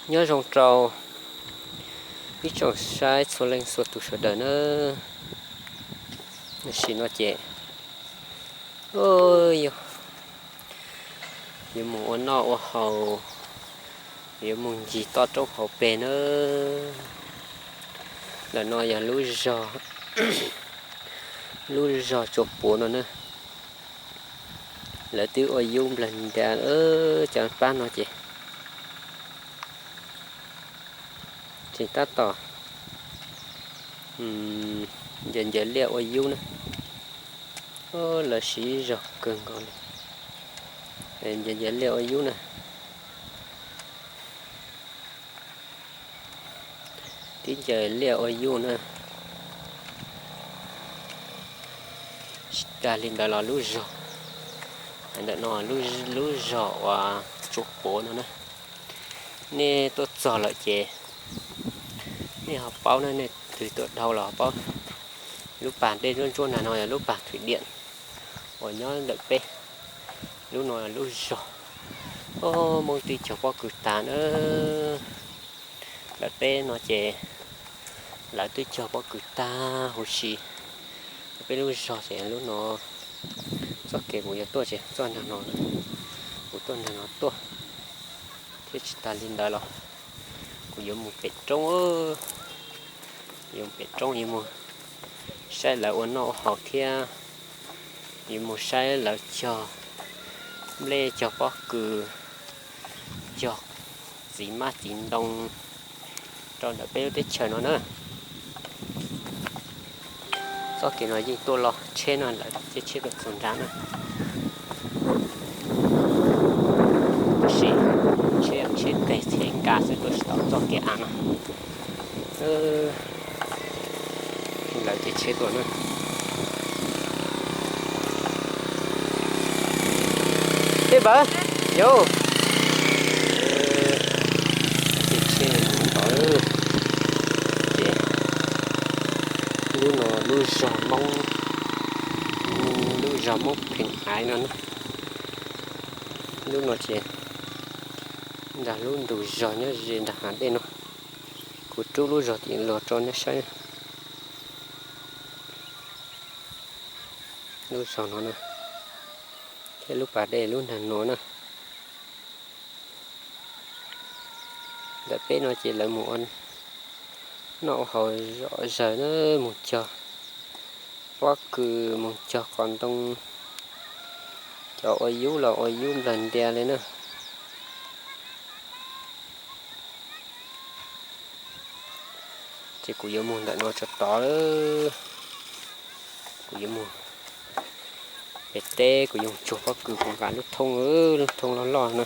Nyob zoo rau ib tsoom saib txhua leej txhua tus sawv daws nawb. Tam sim no ces yuav mus ua noj ua haus, yuav mus ncig toj roob hauv pes nawb. Ntawm no yog lub zog, lub zog Tsuas Puav no na. Lawv twb ua yub nplawg nta cov pab no ces tseem tab tom ncaws ncaws liaj ua yub na. Lawv siv zog kawg nkaus li. Ncaws ncaws liaj ua yub na. Twb ncaws liaj ua yub na. Tsis tas li ntawd los lub zog, ntawm no lub zog uas Tsuas Puav no na. Nej tuaj txog lawm ces nej ho paub na, nej twg tuaj dhau los ho paub. Lub pas dej ntsuab ntsuab ntag no yog lub pas thwm diam uas nyob ntawm peb. Lub no lub zog, o, Hmoob twb cog pob kws tag na. Lawv peb no ces lawv twb cog pob kws tag huv si. Peb lub zog ces lub no, txoj kev kuv yuav tuaj ces txoj nag no, kuv tuaj nag no tuaj. Thiab tsis tas li ntawd los kuv yuav mus pem roob, yuav mus pem roob yuav mus saib lawv ua noj ua haus thiab yuav mus saib lawv cog nplej cog pob kws, cog txiv mab txiv ntoo rau ntawm peb lub teb chaws no na. Txoj kev no yeej tuaj los tsheb no lawv caij tsheb tuaj txog nrad na. Tab sis tsheb, tsheb tes txhij nka xwb tuaj tsis tau txoj kev av no. Lawv caij tsheb tuaj na. Peb npawg, yau, caij tsheb tod. Ces lub no lub zog Hmoob, lub zog Hmoob Pheej Aiv no na. Lub no ces ntag lub ntug zog nyob ze nram hav dej no. Kuv rub lub zog tim los rau nej saib. Lub zog no na, thiab lub pas dej lub nag no na. Ntawm peb no ces lawv mus ua noj ua haus zom zaws na, mus cog pob kws mus cog qos ntoo, cov ua yub los ua yub nplawg ntia li na. Ces kuv yuav mus ntawm no tso tod. Kuv yuav mus pem teb, kuv yuav mus tsuag pob kws, kuv nqa lub thoob, lub thoob loj loj no.